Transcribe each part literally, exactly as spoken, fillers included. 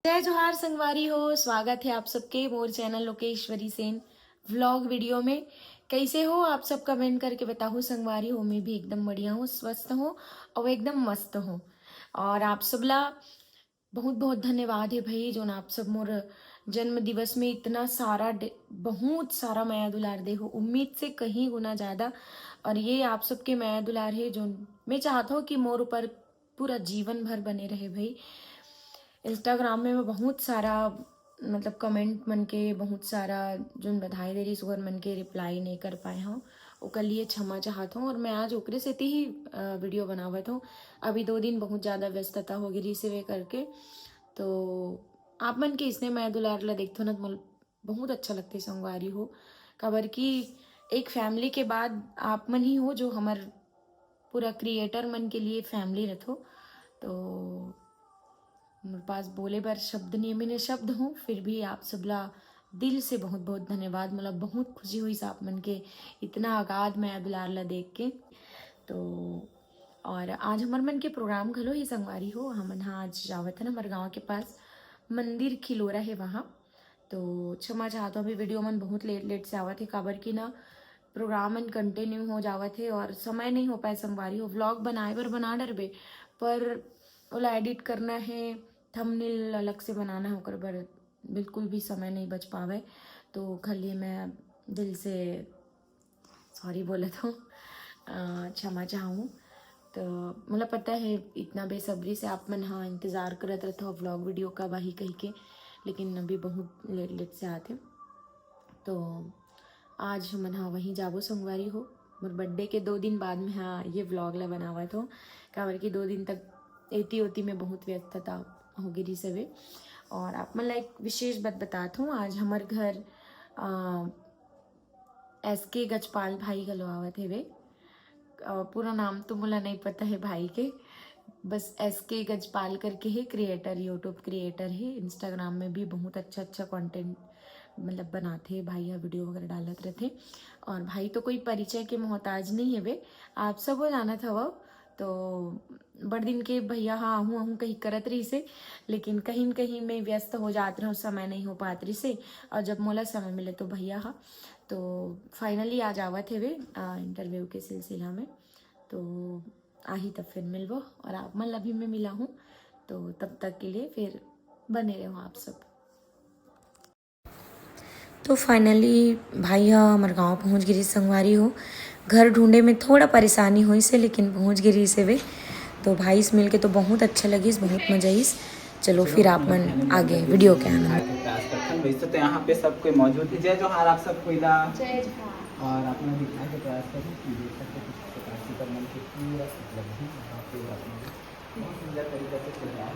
जय जोहार संगवारी हो, स्वागत है आप सबके मोर channel Lokeshwari Sen vlog video में। कैसे हो आप सब, कमेंट करके बताओ संगवारी हो। मैं भी एकदम बढ़िया हूँ, स्वस्थ हूँ और एकदम मस्त हूँ। और आप सबला बहुत बहुत धन्यवाद है भाई, जोन आप सब मोर जन्म दिवस में इतना सारा डे-, बहुत सारा मया दुलार दे हो, उम्मीद से कहीं गुना ज़्यादा। और ये आप सबके मया दुलार है, जो मैं चाहता हूँ कि मोर ऊपर पूरा जीवन भर बने रहे भाई। इंस्टाग्राम में मैं बहुत सारा, मतलब, कमेंट मन के बहुत सारा जोन बधाई दे रही, ओकर मन के रिप्लाई नहीं कर पाए हूँ, ओकर लिए क्षमा चाहत हूँ। और मैं आज ओकरे सेती ही वीडियो बनावत हूँ। अभी दो दिन बहुत ज़्यादा व्यस्तता हो गई रिसीवे करके, तो आप मन के इसने मया दुलार ला देखथो ना, तो मोला बहुत अच्छा लगथे संगवारी हो, काबर कि एक फैमिली के बाद आप मन ही हो जो हमर पूरा क्रिएटर मन के लिए फैमिली रथो। तो मोर पास बोले बर शब्द नहीं, मैंने शब्द हूँ, फिर भी आप सबला दिल से बहुत बहुत धन्यवाद। मोला बहुत खुशी हुई आप मन के इतना अगाध मया दुलार ला देख के। तो और आज हमर मन के प्रोग्राम घलो ही संगवारी हो, हमन हा आज जावत हन हमर गांव के पास मंदिर खिलोरा है वहाँ। तो क्षमा चाहत हूँ, अभी वीडियो मन बहुत लेट लेट से आवत है, काबर कि ना प्रोग्राम मन कंटिन्यू हो जावत है और समय नहीं हो पाए संगवारी हो। व्लॉग बनाए बर बना डरबे, पर ओला एडिट करना है, थंबनेल अलग से बनाना है, ओकर बर बिल्कुल भी समय नहीं बच पावे। तो ओकर लिए मैं दिल से सॉरी बोलत हूँ, अ, क्षमा चाहूँ। तो मोला पता है इतना बेसब्री से आप मन हा इंतज़ार करत रहते हो व्लॉग वीडियो कब आही कही के, लेकिन अभी बहुत लेट लेट से आते। तो आज हमन हा वहीं जाबो संगवारी हो। मोर बर्थडे के दो दिन बाद में हा ये व्लॉग ला बनावत हो, काबर कि दो दिन तक एती ओती में बहुत व्यस्तता हो गई रही सवे। और आप मन ला एक विशेष बात बतात हूँ, आज हमर घर अ, एस के गजपाल भाई घलो आवत हेवे। अ, पूरा नाम तो मोला नहीं पता है भाई के, बस एस के गजपाल करके है, क्रिएटर, यूट्यूब क्रिएटर है, इंस्टाग्राम में भी बहुत अच्छा अच्छा कंटेंट मतलब बनाथे भाई, या वीडियो वगैरह डालत रहथे। और भाई तो कोई परिचय के मोहताज नहीं हेवे, आप सब वो जानत हवव। तो बड़ दिन के भैया हा आहूँ आहूँ कही करत रहिसे, लेकिन कहीं न कहीं मैं व्यस्त हो जात रहूँ, समय नहीं हो पात रहिसे। और जब मोला समय मिले तो भैया हा तो फाइनली आज आवत हेवे इंटरव्यू के सिलसिला में, तो आही तब फिर मिलबो और आप मन ला भी मैं मिला हूँ। तो तब तक के लिए फिर बने रहो आप सब। तो फाइनली भाई हा हमर गांव पहुंच गिरिस संगवारी हो। घर ढूंढे में थोड़ा परेशानी होइस हे, लेकिन पहुंच गिरिस हेवे। तो भाई से मिलके तो बहुत अच्छा लगिस, बहुत मजा आइस। चलो फिर आप मन आगे वीडियो के आनंद। प्रयास करथन। वैसे तो यहाँ पे सब कोई मौजूद है। जय जोहार आप सब कोई ला। जय जोहार। और आप लोग दिखाने का प्रयास करें कि देख सकते हैं किस प्रकार से कर मन के पूरा उपलब्ध है। यहाँ पे आप लोग बहुत सुंदर तरीके से चल रहा है।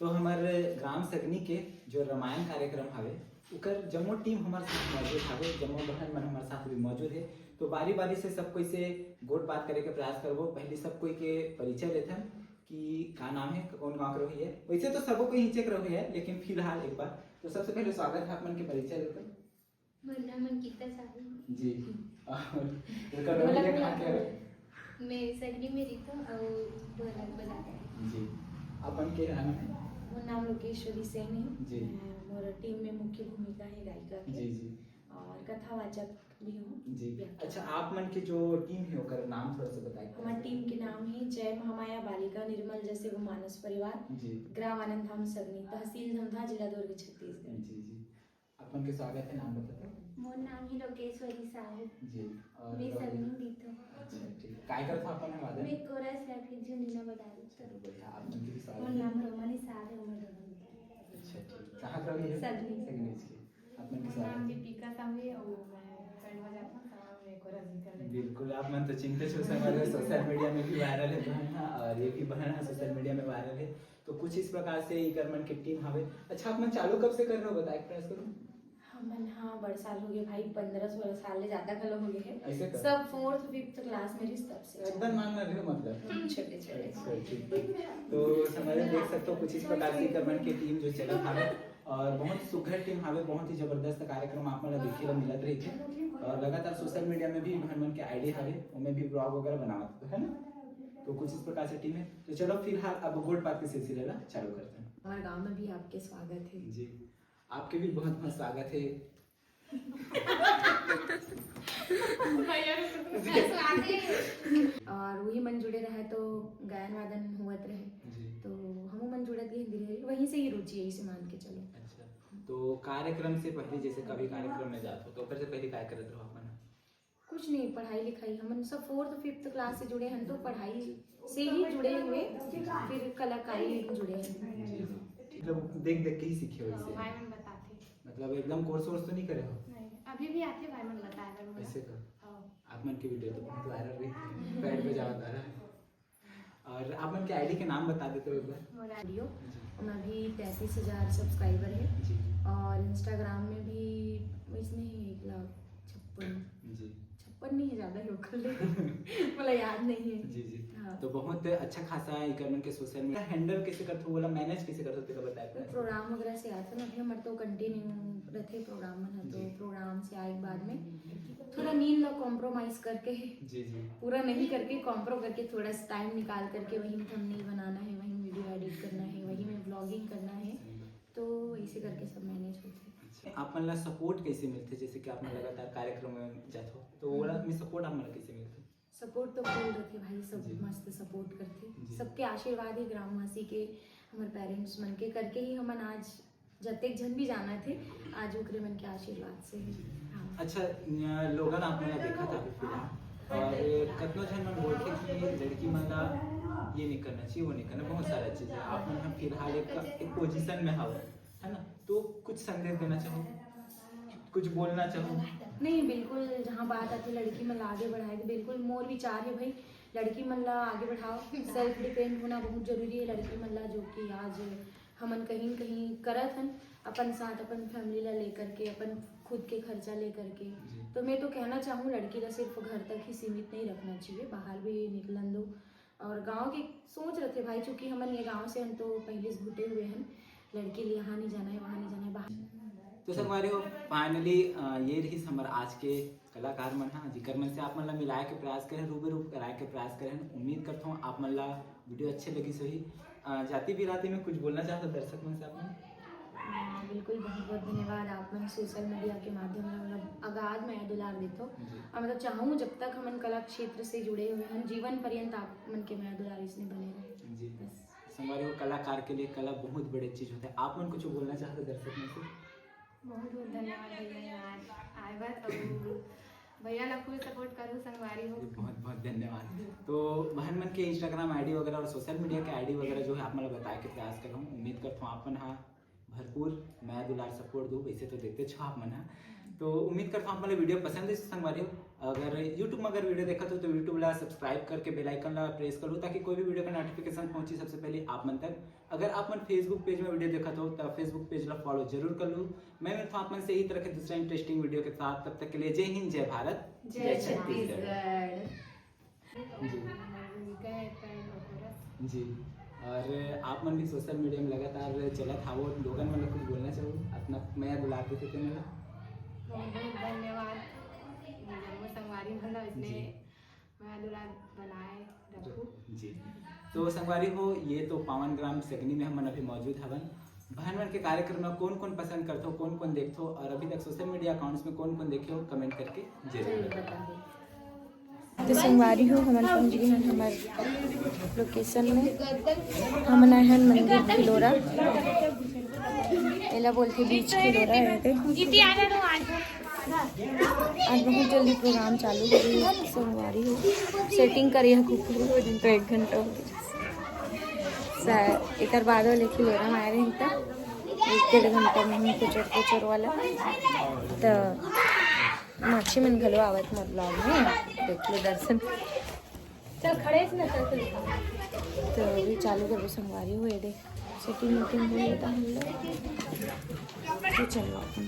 तो हमर ग्राम सगनी के जो रामायण कार्यक्रम हवे, उकर जम्मो टीम हमर साथ मौजूद हवे, जम्मो बहन मन हमर साथ भी मौजूद है। तो बारी बारी से सब कोई से गोठ बात करे के प्रयास करबो। पहले सब कोई के परिचय लेथन कि का नाम है, कौन गांव के रही है। वैसे तो सबो कोई हिचे के रही है, लेकिन फिलहाल एक बार तो सबसे पहले स्वागत है आप मन के परिचय लेथन। मोर नाम अंकिता साहू। जी। और एकर ढोलक रही है, कहाँ के हवे? मैं सगनी में रहिथो और ढोलक बजाता है। जी। अपन के नाम है? मोर नाम लोकेश्वरी सेन है। जी। मैं, मोर टीम में मुख्य भूमिका है गायिका के। जी, जी। और कथावाचक भी हूँ। जी। व्याख्या। अच्छा, आप मन के जो टीम है, ओकर नाम थोड़ा सा बताइए। हमार टीम के नाम है जय महामाया बालिका निर्मल जैसे वो मानस परिवार, जी। ग्राम आनंद धाम सगनी, तहसील धमधा, जिला दुर्ग, छत्तीसगढ़। जी, जी। अपन के स्वागत है, नाम बता दो। मोर नाम ही लोकेश्वरी साहू। जी। और मैं और सगनी दीथो। अच्छा, ठीक। काय करत हो अपन वादन? मैं कोरस या फिर झुनझुना बजा रही। चलो, बढ़िया। आप मन के भी स्वागत मोर है। नाम रोमनी साहू है, उमर रोमनी। अच्छा, ठीक। कहाँ के रही है? सगनी। सगनी से। आप मन के मोर नाम स्वागत है। दीपिका साहू है और मैं बैंड बजाता हूँ, साहू मैं कोरस भी कर लेती हूँ। बिल्कुल, आप मन तो चिंते छो से हमारे सोशल मीडिया में भी वायरल है बहन, हाँ, और ये भी बहन, हाँ, सोशल मीडिया में वायरल है। तो कुछ इस प्रकार से इकर मन के टीम हवे। अच्छा, आप मन चालू कब से कर रहे हो, बताए के प्रयास करो। हमन हाँ, बड़ साल हो गए भाई, पंद्रह सोलह साल ले ज्यादा घलो हो गए हैं। ऐसे कर। सब फोर्थ फिफ्थ क्लास में रहिस तब से। एकदम मान ना रहे हो मतलब। हम्म, छोटे छोटे। अच्छा, ठीक है। तो समझ में देख सकते हो, कुछ इस प्रकार से इकर मन के टीम जो चलत हवे। और बहुत सुघर टीम हावे, बहुत ही जबरदस्त कार्यक्रम आप मन ला देखे ला मिलत रहिथे। और लगातार सोशल मीडिया में भी बहन मन के आईडी हावे, ओमे भी ब्लॉग वगैरह बनावत हे, है ना? तो कुछ इस प्रकार से टीम है। तो चलो फिलहाल अब गोठ बात के सिलसिले ला चालू करते हैं। हमारे गांव में भी आपके स्वागत है। जी, आपके भी बहुत बहुत स्वागत है। और वही मन जुड़े रहे तो गायन वादन होवत रहे। जी। तो हम मन जुड़त गए धीरे धीरे, वहीं से ही रुचि है, इसे मान के चलो। अच्छा, तो कार्यक्रम से पहले जैसे कभी कार्यक्रम में जात हो तो ओकर से पहले काय करत रहो अपन? कुछ नहीं, पढ़ाई लिखाई। हमन सब फोर्थ फिफ्थ क्लास से जुड़े हैं, तो पढ़ाई से ही जुड़े हुए, फिर कलाकारी में जुड़े हैं। जी, जी। मतलब देख देख के ही सीखे हो इसे? भाई मन बताथे। मतलब एकदम कोर्स वोर्स तो नहीं करे हो? नहीं, अभी भी आथे भाई मन बताए बर मोला। ऐसे का? हाँ। आप मन के वीडियो तो बहुत वायरल रही, पैड पे जावत आ रहा है। और आप मन के आईडी के नाम बता देते हो एक बार? मोर आईडी हो, जी। ओमा भी तैंतीस हजार सब्सक्राइबर है। जी। और इंस्टाग्राम में भी इसमें ही एक लाख छप्पन। जी। छप्पन नहीं है, ज्यादा ही होकर ले। मोला याद नहीं है। जी, जी। हाँ। तो बहुत अच्छा खासा है, इकर मन के सोशल मीडिया हैंडल कैसे करथो, बोला मैनेज कैसे करथो, तेरा बताया था। प्रोग्राम वगैरह से आता ना, अभी हमारे तो कंटिन्यू रहते प्रोग्राम मन, तो जी। प्रोग्राम से आए के बाद में थोड़ा नींद ला कॉम्प्रोमाइज करके, जी, जी। पूरा नहीं करके, कॉम्प्रो करके, थोड़ा सा टाइम निकाल करके वहीं में थंबनेल बनाना है, वहीं वीडियो एडिट करना है, वहीं में व्लॉगिंग करना है। सही बात। तो ऐसे करके सब मैनेज होते हैं। अच्छा, आप मन ला सपोर्ट कैसे मिलथे, जैसे कि आप मन लगातार कार्यक्रम में जाथो, तो ओला में सपोर्ट आप मन ला कैसे मिलथे? सपोर्ट तो फुल रथे भाई, सब जी। मस्त सपोर्ट करथे। जी। सबके आशीर्वाद ही, ग्रामवासी के, हमर पेरेंट्स मन के करके ही हमन आज जतेक झन भी जाना थे, आज ओकरे मन के आशीर्वाद से ही। जी। हाँ। अच्छा, न-, लोगन आप मन ला देखा था अभी फिलहाल, और कतनो झन मन बोलथे कि लड़की मन ला ये नहीं करना चाहिए, वो नहीं करना, बहुत सारा चीज है। आप मन ह फिलहाल एक, एक पोजीशन में हव, है ना? तो कुछ संदेश देना चाहो, कुछ बोलना चाहो? नहीं, बिल्कुल, जहाँ बात आती लड़की मन ला आगे बढ़ाए के, बिल्कुल मोर विचार है भाई, लड़की मन ला आगे बढ़ाओ, सेल्फ डिपेंड होना बहुत जरूरी है लड़की मन ला, जो कि आज हमन कहीं न कहीं करत हन, अपन साथ अपन फैमिली ला लेकर के, अपन खुद के खर्चा लेकर के। जी। तो मैं तो कहना चाहूँ, लड़की ला सिर्फ घर तक ही सीमित नहीं रखना चाहिए, बाहर भी निकलन दो। और गाँव के सोच रथे भाई, चूंकि हमन ये गाँव से हन तो पहले से घुटे हुए हन, लड़की ले यहाँ नहीं जाना है, वहाँ नहीं जाना है, बाहर। तो संगवारी हो, फाइनली ये रहिस हमर आज के कलाकार मन ह, जिकर मन से आप मन ला मिलाए के प्रयास करे हन, रूबरू कराए के प्रयास करे हन। उम्मीद करथों आप मन ला वीडियो अच्छे लगिस होही। अ, जाति बिराती में कुछ बोलना चाहत हो दर्शक मन से आप मन? हाँ, बिल्कुल, बहुत बहुत धन्यवाद आप मन सोशल मीडिया के माध्यम ले मतलब अगाध मया दुलार देथो। जी। और मतलब चाहूँ जब तक हमन कला क्षेत्र से जुड़े हुए हैं, जीवन पर्यंत आप मन के मया दुलार इसने बने रहे। जी। बस। संगवारी हो, कलाकार के लिए कला बहुत बड़े चीज होता है। आप मन कुछ बोलना चाहत हो दर्शक मन से? बहुत बहुत धन्यवाद भैया, यहाँ आज आए बर और भैया ला फुल सपोर्ट करूँ संगवारी हो। जी, बहुत बहुत धन्यवाद। तो बहन मन के इंस्टाग्राम आईडी वगैरह और सोशल मीडिया के आईडी वगैरह जो है आप मन ला बताए के प्रयास करहूँ। उम्मीद करथों आप मन हा भरपूर मया दुलार सपोर्ट दो, वैसे तो देते छो आप मन हा। तो उम्मीद करथों आप मन ला वीडियो पसंद है संगवारी हो। अगर YouTube में अगर वीडियो देखत हो तो YouTube ला सब्सक्राइब करके बेल आइकन ला प्रेस कर लो, ताकि कोई भी वीडियो का नोटिफिकेशन पहुंची सबसे पहले आप मन तक। अगर आप मन Facebook पेज में वीडियो देखत हो तो Facebook पेज ला फॉलो जरूर कर लो। मैं मिलता हूँ आप मन से यही तरह के दूसरा इंटरेस्टिंग वीडियो के साथ। तब तक के लिए जय हिंद, जय भारत, जय छत्तीसगढ़। जी। जी। और आप मन भी सोशल मीडिया में लगातार चलत हावो, लोगन मन ला कुछ बोलना चाहो अपना मया दुलार देथे तेन ला? बहुत बहुत धन्यवाद जम्मो संगवारी मन ला इसने जी। मया दुलार बनाए रखू। जी। तो संगवारी हो, ये तो पावन ग्राम सगनी में हमन अभी मौजूद हवन। बहन मन के कार्यक्रम में कौन कौन पसंद करथो, कौन कौन देखथो और अभी तक सोशल मीडिया अकाउंट्स में कौन कौन देखे हो, कमेंट करके जरूर जरूर बताओ। बता दें। तो संगवारी हो, हमन पहुंच गए हैं हमर लोकेशन में। हमन आए हैं मंदिर खिलोरा, एला बोलथे बीच खिलोरा है। आज बहुत जल्दी प्रोग्राम चालू हो गई है, संगवारी हो। सेटिंग करे है खूब, हो दिन तो एक घंटा हो गया। सा-, एकर बाद वाले खिलोरा में आए रहे त एक डेढ़ घंटा में ही कुचर कुचर वाला। तो माछी मन घलो आवत मोर ब्लॉग में, देख लो दर्शन। चल खड़े से ना, चल, चल। तो अभी चालू करबो संगवारी हो, ये देख। सेटिंग वेटिंग हो गया था हम लोग। तो चलो अपन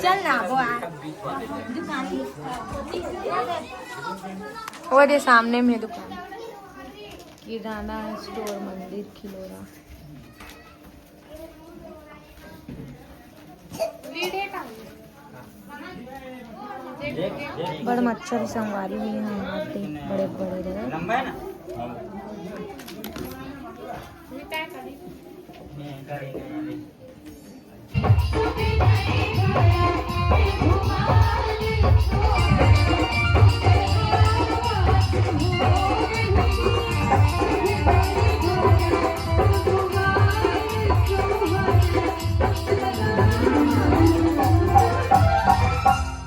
चल ना, वो आ। दुकान। वो दे सामने में दुकान। किराना स्टोर, मंदिर खिलोरा। बड़ मच्छर संगवारी हुई हैं यहाँ पे, बड़े बड़े रहे। लंबा है ना?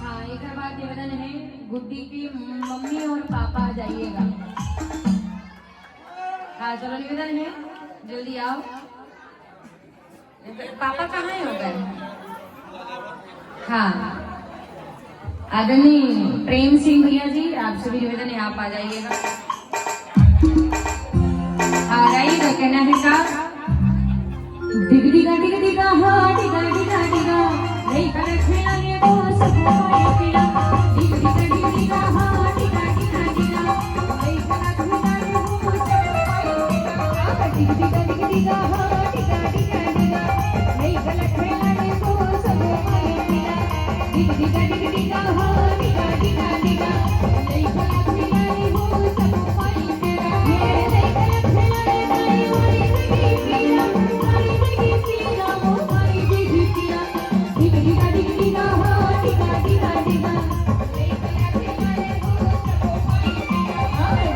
हाँ, एक बार निवेदन है, गुड्डी की मम्मी और पापा आ जाइएगा। हाँ, चलो, निवेदन है, जल्दी आओ। पापा कहाँ है हो गए? हाँ, आदरणीय प्रेम सिंह भैया जी, आपसे भी निवेदन है, आप आ जाइएगा। आ रही तो कहना है का? डिग डिगा डिग डिगा, हाँ, डिगा डिगा डिगा, नहीं कर खेला ये बॉस, बॉस,